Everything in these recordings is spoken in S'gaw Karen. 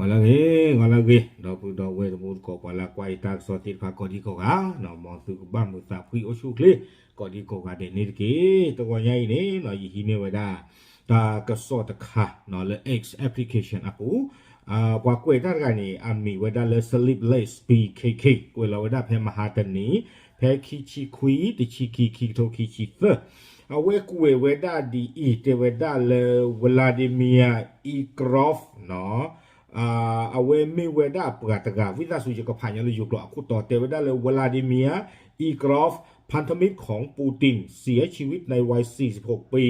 ဂီၤလၢအဂ့ၤ, ဂီၤလၢအဂ့ၤ, ဒီပုၢ်ဒီဝဲၢ်တံၤသကိး ပှၤလၢကွၢ်ယတၢ်ကစီၣ်သ့ၣ်တဖၣ်ကိးဒံကိးဂၤ, မ်သုကဘၣ်မုာ်သးဖှံအိၣ်ဆူၣ်အိၣ်ချ့ ကိးဒံကိးဂၤဒဲးန့ၣ်တက့ၢ်. တဂီၤညါအံၤန့ၣ် ယဟံးန့ၢ်ဝဲဒၣ် တၢ်ကစီၣ်တခါလၢ X application အပူၤ, ပှၤကွဲးတၢ်တဂၤန့ၣ် အမံၤဝဲဒၣ်လၢ Sleepless B K K ကွဲးလီၤဝဲဒၣ်ဖဲမဟါတနံၤ ဖဲခံဆံခွံ တဆံခံ ခံကထိခံဆံသၢ, အဝဲကွဲးဝဲဒၣ်ဒ်အံၤ တဲဝဲဒၣ်လၢ Vladimir Egorov နီၤ အဝဲမ့ၢ်ဝဲဒၣ်ပှၤတဂၤ ဝံသးစူၤ ယကဖးညီလၢယိၤကျိာ်အခိၣ်တီ တဲဝဲဒၣ်လၢ Vladimir Egorov พันธมิตรของปูติน เสียชีวิตในวัยสี่สิบหกปี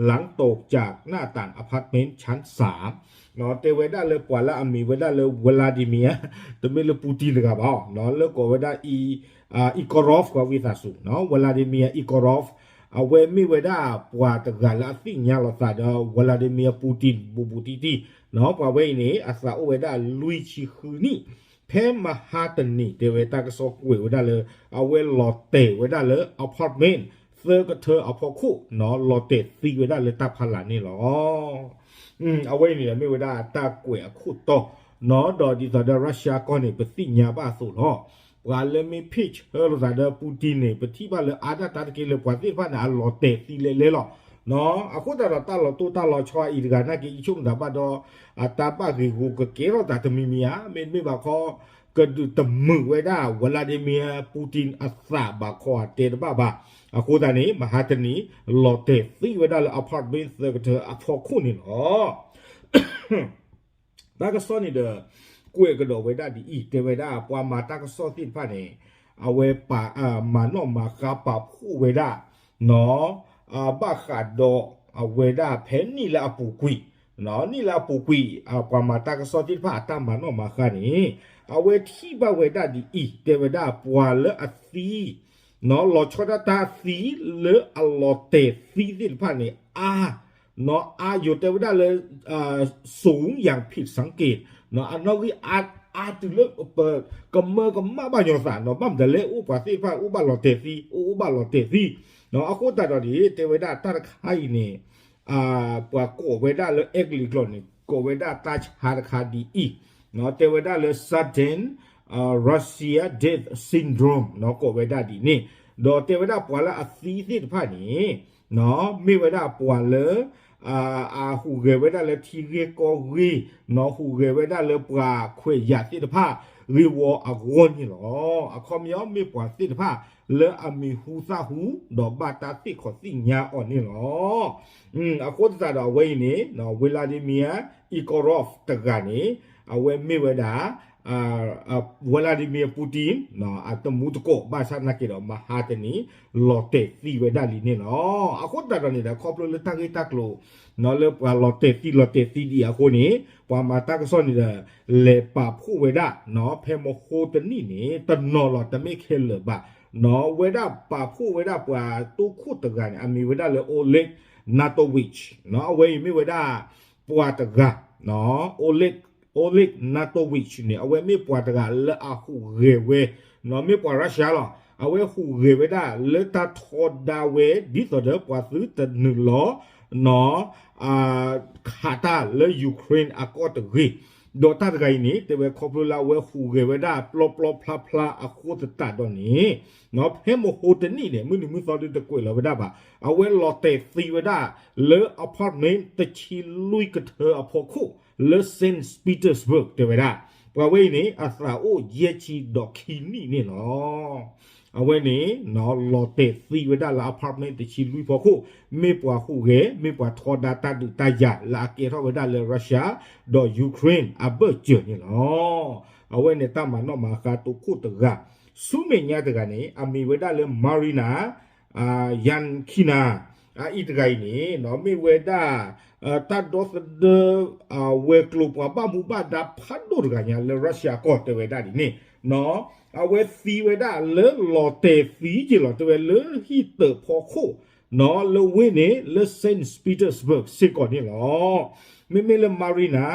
หลังตกจากหน้าต่างอพาร์ตเมนต์ชั้นสาม တဲဝဲဒၣ်လၢပှၤလၢအမံၤဝဲဒၣ်လၢ Vladimir တမ့ၢ်လၢ Putin တဂၤဘၣ် လၢကိးဝဲဒၣ် Egorov ကွၢ်ဝံသးစူၤ Vladimir Egorov အဝဲမ့ၢ်ဝဲဒၣ်ပှၤတဂၤလၢအသ့ၣ်ညါလိာ်သးဒီး Vladimir Putin ဘူးဘူးတံၢ်တံၢ်, ပှၤဝဲအံၤန့ၣ် အသးအိၣ်ဝဲဒၣ်လွံၢ်ဆံဃုနံၣ်, ဖဲမဟါတနံၤ တဲဝဲတၢ်ကစီၣ်ကွဲးဝဲဒၣ်လၢ အဝဲလီၤတဲာ်ဝဲဒၣ်လၢ apartment သၢကထၢအဖီခိၣ် လီၤတဲာ်သံဝဲဒၣ်လၢတၢ်ဖီလာ်န့ၣ်လီၤ. အဝဲအံၤန့ၣ်ဒီးမ့ၢ်ဝဲဒၣ်တၢ်ကွဲးအခိၣ်တီ, ဒီးဒ်သိးဒီး Russia ကီၢ်န့ၣ် ပသ့ၣ်ညါဘၣ်အသိးလီၤ. ပှၤလၢမ့ၢ်ဖ့ၣ်ဆၢလိာ်သးဒီး Putin န့ၣ် ပထံၣ်ဘၣ်လၢအါဒၣ်တၢ်တက့ၢ်လၢပှၤသ့ၣ်တဖၣ်န့ၣ် အလီၤတဲာ်သံလဲၤလဲၤလီၤ. အဃိသတးဒီးတၢ်လီၤတိၢ်တၢ်လီၤဆီအံၤတဂၤနာ်က့ ယဆိကမိၣ်သးဘၣ်ဒီး အတၢ်ဘၣ်ဂ့ၢ်ဂီၤကကဲထီၣ်သးတမံၤမံၤဧါ, မ့တမ့ၢ်ဘၣ်ခီ ကဒုးတမုာ်ဝဲဒၣ် Vladimir Putin အသးဘၣ်ခီအတဲတဘၣ်ဘၣ်. အဃိသတးန့ၣ် မဟါတနံၤ လီၤတဲာ်သံဝဲဒၣ်လၢ apartment သၢကထၢအဖီခိၣ်န့ၣ်လီၤ. တၢ်ကစီၣ်န့ၣ်ဒီး ကွဲးကဒီးဝဲဒၣ်ဒ်အံၤ တဲဝဲဒၣ်ပှၤမၤတၢ်ကစီၣ်သ့ၣ်တဖၣ်န့ၣ် အဝဲပာ် မၤနီၣ်မၤဃါပာ်ဖှိၣ်ဝဲဒၣ် နီၤ ဘၣ်ဃးဒီးအဝဲဒၣ်ဖဲနံၣ်လၢအပူၤကွံာ်, နံၣ်လၢအပူၤကွံာ် ပှၤမၤတၢ်ကစီၣ်သ့ၣ်တဖၣ်အတၢ်မၤနီၣ်မၤဃါန့ၣ် အဝဲထံၣ်ဘၣ်ဝဲဒၣ်ဒ်အံၤ တဲဝဲဒၣ်ပှၤလၢအသံ လီၤဆီဒၣ်တၢ်သံလၢအလီၤတဲာ်သံသ့ၣ်တဖၣ်န့ၣ် အါ နီၤ အါယိၤတဲဝဲဒၣ်လၢ สูงอย่างผิดสังเกต နီၤ အနီၣ်ဂံၢ်အါ အါတုၤလၢ ပကမၢကမၣ်ဘၣ်ညီသး နီၤ ဘၣ်မတၤလဲၣ်အိၣ်ပှၤသ့ၣ်တဖၣ်အိၣ်ဘၣ်လီၤတဲာ်သံ အိၣ်အိၣ်ဘၣ်လီၤတဲာ်သံ နီၤ အဃိသတးဒီးန့ၣ် တဲဝဲဒၣ်တၢ်တခါအံၤန့ၣ် ပှၤကိးဝဲဒၣ်လၢအဲကလံးကျိာ်န့ၣ် ကိးဝဲဒၣ်တၢ်ဆါတခါဒ်အံၤ နီၤ တဲဝဲဒၣ်လၢ sudden Russia death syndrome နီၤ ကိးဝဲဒၣ်ဒ်န့ၣ် ဒီးတဲဝဲဒၣ်ပှၤလၢအသံသ့ၣ်တဖၣ်န့ၣ် နီၤ မ့ၢ်ဝဲဒၣ်ပှၤလၢ အဟူးဂဲၤဝဲဒၣ်လၢထံဂ့ၢ်ကီၢ်ဂ့ၢ် နီၤ ဟူးဂဲၤဝဲဒၣ်လၢပှၤခွဲးယာ်သ့ၣ်တဖၣ် ဂ့ၢ်ဝီအဂီၢ်န့ၣ်လီၤ. အခီပညီမ့ၢ်ပှၤသ့ၣ်တဖၣ် လၢအမံၤဟူသၣ်ဟူ ဒီးဘၣ်တၢ်သ့ၣ်ခီၣ်သ့ၣ်ညါအီၤန့ၣ်လီၤ. အဃိသတးဒီးအဝဲအံၤန့ၣ် Vladimir Egorov တဂၤန့ၣ် အဝဲမ့ၢ်ဝဲဒၣ် Vladimir Putin အတံၤသကိး ဘၣ်ဆၣ်သနာ်က့ဒီး မဟါတနံၤ လီၤတဲာ်သံဝဲဒၣ်လံန့ၣ်လီၤ. အဃိသတးဒီးန့ၣ်ဒီး ခီဖျိလၢတၢ်ဂ့ၢ်တၢ်ကျိၤ နီၤ လၢပှၤလီၤတဲာ်သံလီၤတဲာ်သံဒ်အံၤအဃိန့ၣ် ပှၤမၤတၢ်ကစီၣ်န့ၣ်ဒီး လဲၤပာ်ဖှိၣ်ဝဲဒၣ် နီၤ ဖဲမဟါတနံၤန့ၣ် တနီၤလီၤ တမ့ၢ်ခဲလၢာ်ဘၣ် နီၤ ဝဲဒၣ်ပာ်ဖှိၣ်ဝဲဒၣ်ပှၤတိခိၣ်တဂၤန့ၣ် အမံၤဝဲဒၣ်လၢ Oleg Natovich နီၤ အဝဲအံၤမ့ၢ်ဝဲဒၣ် ပှၤတဂၤ Oleg Oleg Natovich န့ၣ် အဝဲမ့ၢ်ပှၤတဂၤလၢအဟူးဂဲၤဝဲ နီၤ မ့ၢ်ပှၤ Russia လီၤ. အဝဲဟူးဂဲၤဝဲဒၣ်လၢတၢ်ထီဒါဝဲ ဒ်သိးဒီးပှၤသုတနုာ်လီၤ နီၤ ခးတၢ်လၢ Ukraine အကီၢ်တဂ့ၤ. ဒီးတၢ်တဂၤအံၤန့ၣ် တဲဝဲခီဖျိလၢအဝဲဟူးဂဲၤဝဲဒၣ်ပျီပျီဖျါဖျါအဃိသတးဒီးန့ၣ် နီၤ ဖဲမဟါတနံၤန့ၣ် မုၢ်နံၤမုၢ်သီဒုတကွဲးလီၤဝဲဒၣ်ဘၣ် အဝဲလီၤတဲာ်သံဝဲဒၣ်လၢ apartment တဆံလွံၢ်ကထၢအဖီခိၣ် လၢ Saint Petersburg တဲဝဲဒၣ် ပှၤဝဲအံၤန့ၣ် အသးအိၣ်ယဲၢ်ဆံဒီးခံနံၣ်န့ၣ်လီၤ. အဝဲန့ၣ် နီၤ လီၤတဲာ်သံဝဲဒၣ်လၢ apartment တဆံလွံၢ်ဖီခိၣ် မ့ၢ်ပှၤဟူးဂဲၤ မ့ၢ်ပှၤထီဒါတၢ်ဒုးတၢ်ယၤလၢအကဲထီၣ်ဝဲဒၣ်လၢ Russia ဒီး Ukraine အဘၢၣ်စၢၤန့ၣ်လီၤ. အဝဲန့ၣ်တၢ်မၤနီၣ်မၤဃါတိခိၣ်တဂၤ ဆူမဲာ်ညါတဂၤန့ၣ် အမံၤဝဲဒၣ်လၢ Marina Yankina အအံၤတဂၤအံၤန့ၣ် နီၤ မ့ၢ်ဝဲဒၣ် တၢ်ဒီသဒၢ ဝဲၤကျိၤပှၤဘၣ်မူဘၣ်ဒါဖးဒိၣ်တဂၤညါလၢ Russia ကီၢ်တဲဝဲဒၣ်ဒ်န့ၣ် နီၤ အဝဲသံဝဲဒၣ်လၢလီၤတဲာ်သံက့ၤလီၤ တဲဝဲလၢဟံၣ်တၢးဖီခိၣ် နီၤ လၢဝ့ၢ်န့ၣ် လၢ Saint Petersburg စ့ၢ်ကီးန့ၣ်လီၤ. မ့မ့ၢ်လၢ Marina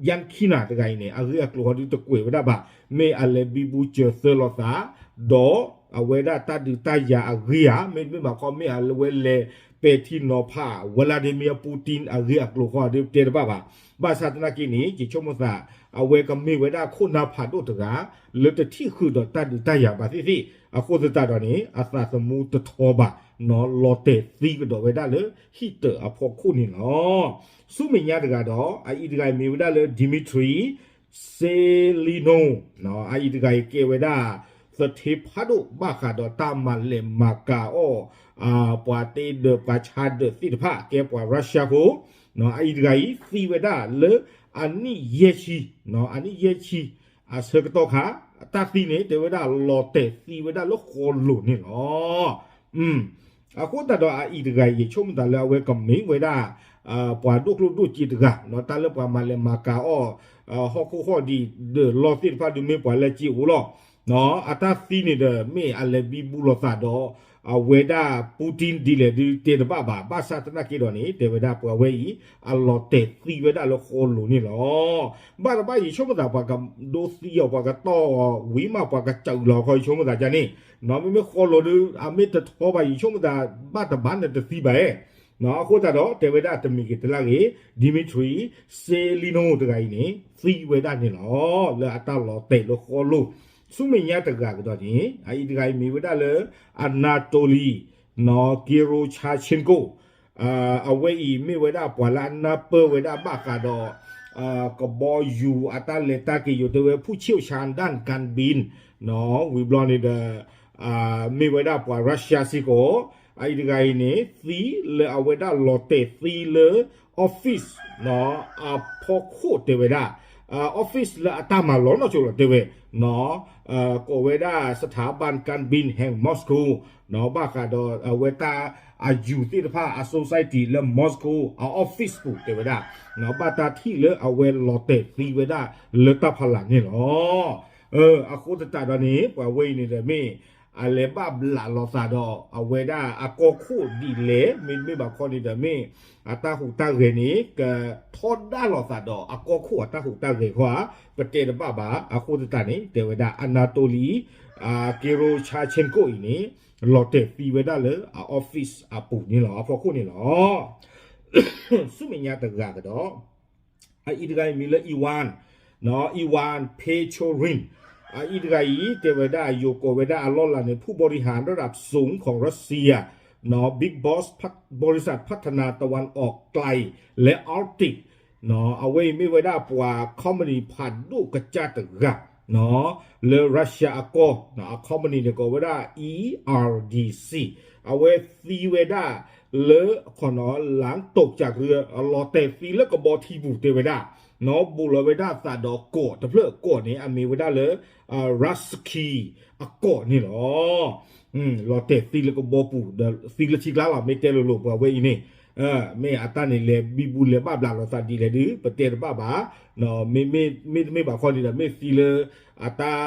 Yankina တဂၤအံၤန့ၣ် အဂ့ၢ်အကျိၤဟီဒုတကွဲးဝဲဒၣ်ဘၣ် မ့ၢ်အလဲၤဘံဘူစၢၤသၢလိာ်သး ဒီးအဝဲဒၣ်တၢ်ဒုးတၢ်ယၤအဂ့ၢ်ဧါ မ့တမ့ၢ်ဘၣ်ခီ မ့ၢ်အဝဲလဲၤပဲာ်ထံနီၤဖး Vladimir Putin အဂ့ၢ်အကျိၤဃီဒုတဲတဘၣ်ဘၣ်. ဘၣ်ဆၣ်သနာ်က့န့ၣ် ယဆိကမိၣ်သး အဝဲကမ့ၢ်ဝဲဒၣ်ခိၣ်နၢ်ဖးဒိၣ်တဂၤ လၢတထံၣ်ဃုာ်ဒီးတၢ်ဒုးတၢ်ယၤဘၣ်သ့ၣ်သ့ၣ် အဃိသတးဒီးန့ၣ် အသးသမူတထီဘၣ်နီၤ လီၤတဲာ်သံကဒီးဝဲဒၣ်လၢဟံၣ်တၢၤအဖီခိၣ်န့ၣ်လီၤ. ဆူမဲာ်ညါတဂၤဒီး အအံၤတဂၤအံၤမ့ၢ်ဝဲဒၣ်လၢ Dmitry Selinov အအံၤတဂၤအံၤကဲဝဲဒၣ် သထ့ဖးဒိၣ်ဘၣ်ဃးဒီးတၢ်မၤလဲၤမၤကၤအီၣ် ပှၤတ့ဒၢးပှၤဆါဒၢးသ့ၣ်တဖၣ် ကဲပှၤ Russia ဖိ အအံၤတဂၤအံၤ သံဝဲဒၣ်လၢအနံၣ်ယဲၢ်ဆံ, အနံၣ်ယဲၢ်ဆံ အဆၢကတီၢ်ခါ အတၢ်သံန့ၣ် တဲဝဲဒၣ်လီၤတဲာ်သံဝဲဒၣ်လၢဃီလိၤန့ၣ်လီၤ. အဃိသတးဒီးအအံၤတဂၤအံၤ ယဆိကမိၣ်သးလၢအဝဲကမ့ၢ်ဝဲဒၣ် ပှၤဒိၣ်ကျိၣ်ဒိၣ်စ့တဂၤ တၢ်လၢပှၤမၤလဲၤမၤကၤအီၣ် ဟီၣ်ခိၣ်ဟီၣ်ဒံးဒၢးလီၢ်သ့ၣ်တဖၣ်ဒုးမ့ၢ်ပှၤလၢစ့အိၣ်လီၤ. အတၢ်သံန့ၣ်ဒီး မ့ၢ်အလဲၤဘံဘူလိာ်သးဒီး အဝဲဒၣ် Putin ဒ်လဲၣ်ဒုးတဲတဘၣ်ဘၣ်, ဘၣ်ဆၣ်သနာ်က့ဒီးန့ၣ် တဲဝဲဒၣ်ပှၤဝဲအံၤ အလီၤတဲာ်သံဝဲဒၣ်လၢဃီလိၤန့ၣ်လီၤ. ဘၣ်တဘၣ် ယဆိကမိၣ်သး ပှၤကဒိသံအီၤ ပှၤကတီၢ်အီၤဝံၤမး ပှၤကစၢ်အုးလီၤခီ ယဆိကမိၣ်သးဒ်န့ၣ်, မ့မ့ၢ်ဃီလိၤဒုး အမ့ၢ်တထီဘၣ် ယဆိကမိၣ်သး ဘၣ်တဘၣ်န့ၣ်တသံဘၣ်ဧါ. အဃိသတးဒီး တဲဝဲဒၣ်တမံၤဂ့ၤတလၢ်ဂ့ၤ Dmitry Selinov တဂၤအံၤန့ၣ် သံဝဲဒၣ်န့ၣ်လီၤ. လၢအတၢ်လီၤတဲာ်လၢဃီလိၤ ဆူမဲာ်ညါတဂၤကဒီးန့ၣ် အအံၤတဂၤအံၤမ့ၢ်ဝဲဒၣ်လၢ Anatoly Kirocharchenko အဝဲအံၤမ့ၢ်ဝဲဒၣ်ပှၤလၢအနၢ်ပၢၢ်ဝဲဒၣ်ဘၣ်ဃးဒီး ကဘီယူၤအတၢ်လဲၤတၢ်က့ၤယိၤ တဲဝဲ ဖူၣ်ဆ့ၣ်ဆါဒၣ်ကၣ်ဘံၣ် ဝံၤဘျီန့ၣ်ဒီး မ့ၢ်ဝဲဒၣ်ပှၤ Russia စ့ၢ်ကီး, အအံၤတဂၤအံၤန့ၣ် သံလၢအဝဲဒၣ်လီၤတဲာ်သံလၢ office အဖီခိၣ်တဲဝဲဒၣ်, office လၢအတၢ်မၤလီၤနီၢ်ဆိလီၤတဲဝဲ, ကိးဝဲဒၣ် สถาบันการบินแห่งมอสโก ဘၣ်ဃးဒီးအဝဲတၢ်အယူၤသ့ၣ်တဖၣ်အ society လၢ Moscow အ office ပူၤတဲဝဲဒၣ်, ဘၣ်တၢ်ထံၣ်လၢအဝဲလီၤတဲာ်သံဝဲဒၣ်လၢတၢ်ဖီလာ်န့ၣ်လီၤ. အဃိသတးဒီးန့ၣ် ပှၤဝဲအံၤန့ၣ်ဒီးမ့ၢ် အလဲၤဘၣ်ဘျးလိာ်သးဒီး အဝဲဒၣ်အကီၢ်ခိၣ်ဒ်လဲၣ် မ့တမ့ၢ်ဘၣ်ခီန့ၣ်ဒီးမ့ၢ် အတၢ်ဟူးတၢ်ဂဲၤန့ၣ် ကထီဒါလိာ်သးဒီးအကီၢ်ခိၣ်အတၢ်ဟူးတၢ်ဂဲၤခီဧါ, ပတဲတဘၣ်ဘၣ်. အဃိသတးန့ၣ် တဲဝဲဒၣ် Anatoly Kirocharchenko အံၤန့ၣ် လီၤတဲာ်သံဝဲဒၣ်လၢအ office အပူၤန့ၣ်လီၤ, အဖီခိၣ်န့ၣ်လီၤ. ဆူမဲာ်ညါတဂၤကဒီး အအံၤတဂၤအံၤမံၤလၢ Ivan, Ivan Pechorin, အအံၤတဂၤအံၤ တဲဝဲဒၣ်ယိၤကိးဝဲဒၣ်အလီၢ်လၤန့ၣ် ผู้บริหารระดับสูงของรัสเซีย บริษัท บริษัท พัฒนาตะวันออกไกล และอาร์กติก အဝဲအံၤမ့ၢ်ဝဲဒၣ်ပှၤ company ဖးဒိၣ်ကစၢ်တဂၤ လၢ Russia အကီၢ် အ company န့ၣ် ကိးဝဲဒၣ် E R D C အဝဲသံဝဲဒၣ်လၢ လၢတိာ်ကၠးကရၢ အလီၤတဲာ်သံလၢကဘီထံပူၤတဲဝဲဒၣ်, ဘူးလီၤဝဲဒၣ်သးဒီးကီးတဖျၢၣ်ကီးန့ၣ် အမ့ၢ်ဝဲဒၣ်လၢ Ruski အကီးန့ၣ်လီၤ. လီၤတဲာ်သံလၢကဘီပူၤ ဒီးသံလၢထံကျါလီၤ မ့ၢ်တဲလိၤလိၤပှၤဝဲအံၤန့ၣ် မ့ၢ်အတၢ်န့ၣ်လဲၤဘံဘူလဲၤဘၣ်ဘျးလိာ်သးဒ်လဲၣ်ဒုး ပတဲတဘၣ်ဘၣ်. မ့မ့ၢ်တမ့ၢ်ဘၣ်ခီန့ၣ်ဒီး မ့ၢ်သံလၢ အတၢ်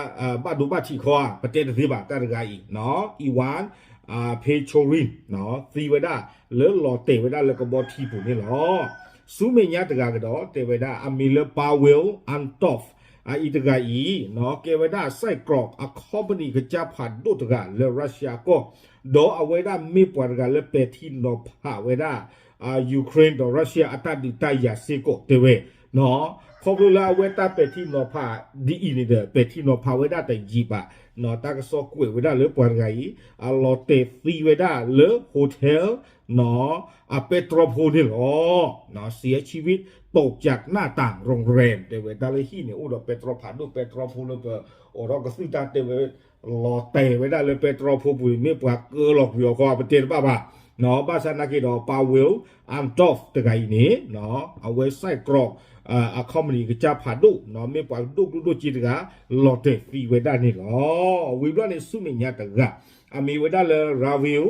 ဘၣ်ဒိဘၣ်ထံးခီဧါ ပတဲတသ့ဘၣ်တၢ်တဂၤအံၤ Ivan Pechorin သံဝဲဒၣ်လၢလီၤတဲာ်ဝဲဒၣ်လၢကဘီထံပူၤန့ၣ်လီၤ. ဆူမဲာ်ညါတဂၤကဒီး တဲဝဲဒၣ် အမံၤလၢ Pavel Antov အအံၤတဂၤအံၤ ကဲဝဲဒၣ် Cyclops အ company ကစၢ်ဖးဒိၣ်တဂၤလၢ Russia အကီၢ် ဒီးအဝဲဒၣ်မ့ၢ်ပှၤတဂၤလၢပဲာ်ထံနီၤဖးဝဲဒၣ် Ukraine ဒီး Russia အတၢ်ဒုးတၢ်ယၤစ့ၢ်ကီးတဲဝဲ, ခီဖျိလၢအဝဲတၢ်ပဲာ်ထံနီၤဖးဒ်အံၤန့ၣ်ဒီး ပဲာ်ထံနီၤဖးဝဲဒၣ်တယံာ်ဘၣ်, တၢ်ကစီၣ်ကွဲးဝဲဒၣ်လၢပှၤတဂၤအံၤ အလီၤတဲာ်သံဝဲဒၣ်လၢ hotel အပဲတြီဖိန့ၣ်လီၤ. เสียชีวิตตกจากหน้าต่างโรงแรม တဲဝဲ တၢ်လၢဟံၣ်န့ၣ် အိၣ်ဒီးပဲတြီဖးဒိၣ် ပဲတြီဖိလၢပအိးထီၣ်ကသုၣ်တၢ်တဲဝဲ လီၤတဲာ်ဝဲဒၣ်လၢပဲတြီဖိပူၤန့ၣ် မ့ၢ်ပှၤကၢလီၤကွံာ်အီၤခီ ပတဲတဘၣ်ဘၣ်. ဘၣ်ဆၣ်သနာ်က့ဒီး Pavel Antov တဂၤအံၤန့ၣ် အဝဲ Cyclops အ company ကစၢ်ဖးဒိၣ် မ့ၢ်ပှၤဒိၣ်ကျိၣ်ဒိၣ်စ့တဂၤ လီၤတဲာ်သံဝဲဒၣ်န့ၣ်လီၤ. ဝံၤဘျီန့ၣ် ဆူမဲာ်ညါတဂၤ အမံၤဝဲဒၣ်လၢ Ravil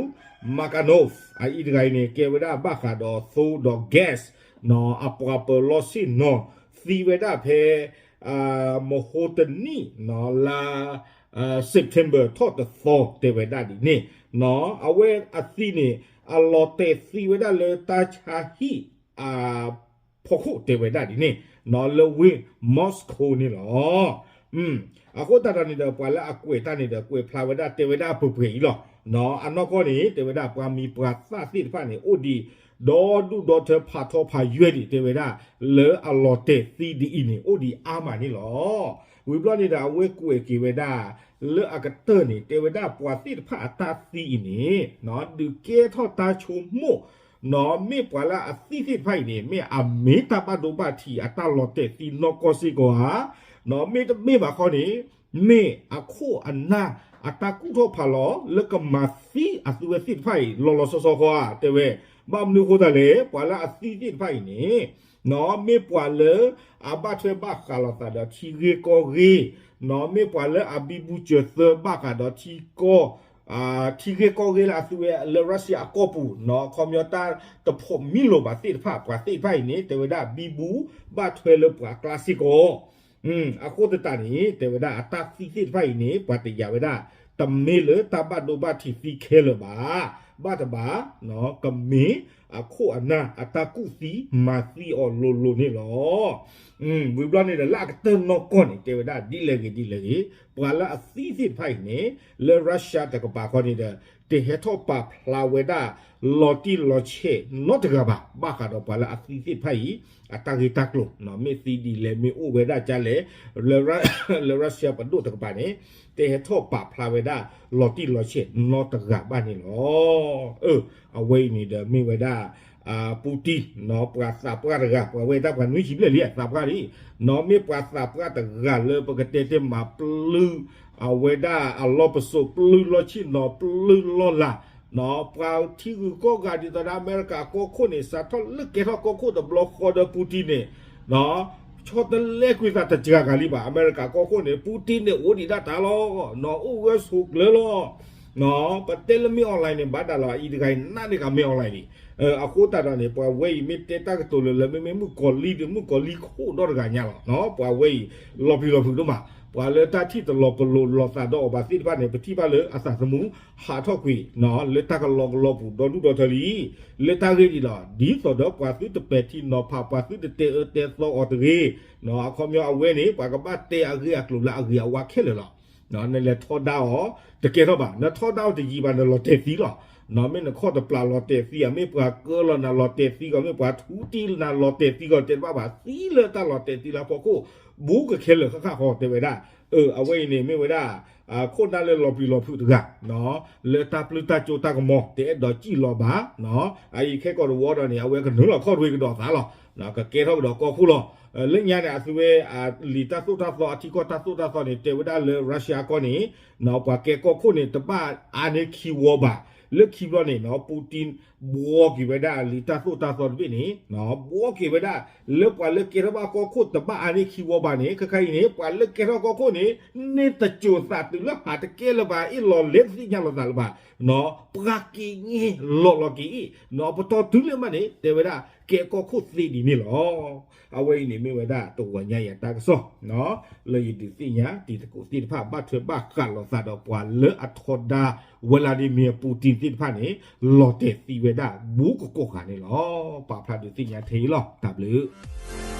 Maganov အအံၤတဂၤအံၤန့ၣ် ကဲဝဲဒၣ်ဘၣ်ဃးဒီးသိဒီး gas အပှၤပၢၤလီၢ်ဆ့ၣ်နီၤ သံဝဲဒၣ်ဖဲ မဟိတနံၣ် လါ September ထီၣ်တသီ တဲဝဲဒၣ်ဒ်န့ၣ်, အဝဲအသံန့ၣ် အလီၤတဲာ်သံဝဲဒၣ်လၢတၢ်ဆါဟံၣ်အဖီခိၣ်တဲဝဲဒၣ်ဒ်န့ၣ် လၢဝ့ၢ် Moscow န့ၣ်လီၤ. အဃိသတးဒီးန့ၣ်ဒီး ပှၤလၢအကွဲးတၢ်န့ၣ်ဒီး ကွဲးဖျါဝဲဒၣ် တဲဝဲဒၣ်အပှဲၤပှဲၤအံၤလီၤ. အနီၢ်ကီၢ်န့ၣ် တဲဝဲဒၣ်ပှၤမံၤပှၤသၣ်သ့ၣ်တဖၣ်န့ၣ် အိၣ်ဒံး ဒီဒူၣ်ဒီထၢဖးထီဖးယွဲၢ်ဒံး တဲဝဲဒၣ် လၢအလီၤတဲာ်သံဒ်အံၤန့ၣ် အိၣ်ဒံးအါမးန့ၣ်လီၤ. ဝံၤဘျီန့ၣ်ဒီး အဝဲကွဲးက့ၤဝဲဒၣ် လၢအကတၢၢ်န့ၣ် တဲဝဲဒၣ်ပှၤသ့ၣ်တဖၣ်အတၢ်သံအံၤန့ၣ် ဒုးကဲထီၣ်တၢ်ဆိကမိၣ် မ့ၢ်ပှၤလၢအသံသ့ၣ်တဖၣ်အံၤန့ၣ် မ့ၢ်အမ့ၢ်တၢ်ဘၣ်ဒိဘၣ်ထံးအတၢ်လီၤတဲာ်သံနီၢ်ကီၢ်စ့ၢ်ကီးဧါ, မ့တမ့ၢ်ဘၣ်ခီန့ၣ် မ့ၢ်အခိၣ်အနၢ်အတၢ်ကူၣ်ထီၣ်ဖးလီၤ လၢကမၤသံအသုဝဲသ့ၣ်တဖၣ်အံၤ လီၤလီၤဆီဆီဃီဧါ တဲဝဲ. ဘၣ်မနုၤအဃိသတးလဲၣ် ပှၤလၢအသံသ့ၣ်တဖၣ်အံၤန့ၣ် မ့ၢ်ပှၤလၢအဘၣ်ထွဲဘၣ်ဃးလိာ်သးဒီးထံဂ့ၢ်ကီၢ်ဂ့ၢ်, မ့ၢ်ပှၤလၢအဘံဘူစၢၤသၢဘၣ်ဃးဒီးထံကီၢ် ထံဂ့ၢ်ကီၢ်ဂ့ၢ်လၢအသုဝဲလၢ Russia အကီၢ်ပူၤ အခီပညီတၢ်တဖိးမံလိာ်ဘၣ်သ့ၣ်တဖၣ် ပှၤသ့ၣ်တဖၣ်အံၤန့ၣ် တဲဝဲဒၣ်ဘံဘူဘၣ်ထွဲလၢပှၤကျါစ့ၢ်ကီး. အဃိသတးန့ၣ် တဲဝဲဒၣ်အတၢ်သံသ့ၣ်တဖၣ်အံၤန့ၣ် ပှၤတယာ်ဝဲဒၣ် တမ့ၢ်လၢတၢ်ဘၣ်ဒိဘၣ်ထံးသံခဲလၢာ်ဘၣ်, ဘၣ်တဘၣ် ကမ့ၢ်အခိၣ်အနၢ်အတၢ်ကူၣ်သံမၤသံအီၤလိၤလိၤန့ၣ်လီၤ. ဝံၤဘျီန့ၣ်ဒီး လၢအကတၢၢ်နီၢ်ကီၢ်န့ၣ် တဲဝဲဒၣ်ဒ်လဲၣ်ဂ့ၤဒ်လဲၣ်ဂ့ၤ ပှၤလၢအသံသ့ၣ်တဖၣ်အံၤန့ၣ် လၢ Russia တကပၤဃီန့ၣ်ဒီး တဟဲထီၣ်ပာ်ဖျါဝဲဒၣ် လီၤတံၢ်လီၤဆဲးနီတဂၤဘၣ် ဘၣ်ဃးဒီးပှၤလၢအသံသ့ၣ်တဖၣ်အံၤ အတၢ်ဂ့ၢ်တၢ်ကျိၤ မ့ၢ်သံဒ်လဲၣ် မ့ၢ်အိၣ်ဝဲဒၣ်ကလဲၣ် လၢ Russia ပဒိၣ်တကပၤန့ၣ် တဟဲထီၣ်ပာ်ဖျါဝဲဒၣ် လီၤတံၢ်လီၤဆဲးနီတဂၤဘၣ်န့ၣ်လီၤ. အဝဲအံၤန့ၣ်ဒီးမ့ၢ်ဝဲဒၣ် Putin ပှၤသးပှၢ်တဂၤ ပှၤဝဲတၢ်ပှၤနွံဆံဘျဲၣ်လံ အသးပှၢ်လံ မ့ၢ်ပှၤသးပှၢ်တဂၤလၢပကတဲတ့ၢ်မးပျုၢ် အဝဲဒၣ်အလီၢ်ပစိာ်ပျုၢ်လီၢ်ဆ့ၣ်နီၤပျုၢ်လီၢ်လၤ ပှၤထံဂုၤကီၢ်ဂၤဒ်သိးဒီးအမဲရကၤကီၢ်ခိၣ်န့ၣ် စးထီၣ်လၢကဲထီၣ်ကီၢ်ခိၣ်တဘျီဃီဒီး Putin န့ၣ် ဆီတလဲကွံာ်သးတစှၤဂၤလံဘၣ် အမဲရကၤကီၢ်ခိၣ်န့ၣ် Putin န့ၣ် အိၣ်ဒံးဒၣ်တၢ်လီၤ အိၣ်ဂၢၢ်ဆိးကျၢၤလီၤ ပတဲလၢမ့ၢ် online န့ၣ် ဘၣ်ဒၣ်လီၤ အအံၤတဂၤအံၤ နးန့ၢ်ကမ့ၢ် online န့ၣ် အဃိသတးဒီးန့ၣ် ပှၤဝဲအံၤမ့ၢ်တဲတၢ်ကတိၤလၢလၢ မ့မ့ၢ်မုၣ်ကီၤလံၢ်ဒီး မုၣ်ကီၤလံၢ်ခိၣ်ဒီတဂၤညါလီၤ. ပှၤဝဲအံၤ လီၤပျံၤလီၤဖုးဒိၣ်မး ပှၤလၢတၢ်ထံၣ်တလီၤပလိာ်လိာ်သးဒီးအီၤဘၣ်သ့ၣ်တဖၣ်န့ၣ် ပထံၣ်ဘၣ်လၢအသးသမူ ဟးထီၣ်ကွံာ် လၢတၢ်ကလီကလီပူၤဒီဒူၣ်ဒီထၢလံ လၢတၢ်ဂ့ၢ်ဒ်လီၤ ဒ်သိးဒီးပှၤသုတပဲာ်ထံနီၤဖး ပှၤသုတတဲအၢတဲသီအီၤတဂ့ၤ အခီပညီအဝဲန့ၣ် ပှၤကဘၣ်တဲအဂ့ၢ်အကျိၤလၢအဂ့ၤအဝါခဲလၢာ်လီၤ. နလဲၤထီဒါအီၤ တကဲထီၣ်ဘၣ် နထီဒါအီၤတယံာ်ဘၣ် နလီၤတဲာ်သံလီၤ. မ့ၢ်နခီၣ်တပျၢ်လီၤတဲာ်သံ မ့ၢ်ပှၤကၢလီၤနၤလီၤတဲာ်သံဂီၢ် မ့ၢ်ပှၤထူတံၢ်နၤလီၤတဲာ်သံဂီၢ် တဲတဘၣ်ဘၣ် သံလၢတၢ်လီၤတဲာ်သံလၢအဖီခိၣ် ဘူးကခဲလၢာ်ဃၣ်ဃၣ်ဃီ တဲဝဲဒၣ် အဝဲအံၤန့ၣ် မ့ၢ်ဝဲဒၣ် ခိၣ်နၢ်လၢလီၤပျံၤလီၤဖုးတဂၤ လၢတၢ်ပျုၢ်တၢ်ကၠိတၢ်ကမီၤ တအဲၣ်ဒိးစံၣ်လီၤဘၣ် အအံၤခဲကိာ်တဝီဒီးန့ၣ် အဝဲကနုာ်လီၤခီၣ်ရ့ကဒီးသးလီၤ. ကကဲထီၣ်ကဒီးကီၢ်ခိၣ်လီၤ. လၢညါန့ၣ် အသုဝဲ လံာ်တၢ်သိၣ်တၢ်သီ အထံကီၢ်တၢ်သိၣ်တၢ်သီန့ၣ် တဲဝဲဒၣ်လၢ Russia ကီၢ်န့ၣ် ပှၤကဲကီၢ်ခိၣ်န့ၣ် တဘၣ်အါန့ၢ်ခံဝီဘၣ်. လၢခံဘျီန့ၣ် Putin ဘှီက့ၤဝဲဒၣ်လံာ်တၢ်သိၣ်တၢ်သီတဘ့ၣ်န့ၣ် ဘှီက့ၤဝဲဒၣ် လၢပှၤလၢကဲထီၣ်ဘၣ်ကီၢ်ခိၣ်တဘၣ်အါန့ၢ်ခံဝီဘၣ်န့ၣ် ခဲခါအံၤန့ၣ် ပှၤလၢကဲထီၣ်ကီၢ်ခိၣ်န့ၣ် န့ၢ်တစိၤသးတုၤလၢဟးတကဲလၢၤဘၣ် အ့ၣ်လီၤလဲၤတသ့ၣ်ညါလိာ်သးလၢၤဘၣ် ပှၤက့ၤန့ၣ်လီၤလီၤက့ၤအ့ၣ် ပတီၢ်တုၤလၢမးန့ၣ် တဲဝဲဒၣ်ကဲကီၢ်ခိၣ်သ့ဒ်န့ၣ်လီၤ. အဝဲအံၤန့ၣ်မ့ၢ်ဝဲဒၣ်တဂီၤညါအံၤအတၢ်ကစီၣ် လၢယဒုးသ့ၣ်ညါတံၤသကိးသ့ၣ်တဖၣ် ဘၣ်ထွဲဘၣ်ဃးလိာ်သးဒီးပှၤလၢအထီဒါ Vladimir Putin သ့ၣ်တဖၣ်န့ၣ် လီၤတဲာ်သံဝဲဒၣ်ဘူးကကိးဂၤန့ၣ်လီၤ. ပာ်ဖျါဒုးသ့ၣ်ညါထဲအံၤလီၤ. တၢ်ဘျုး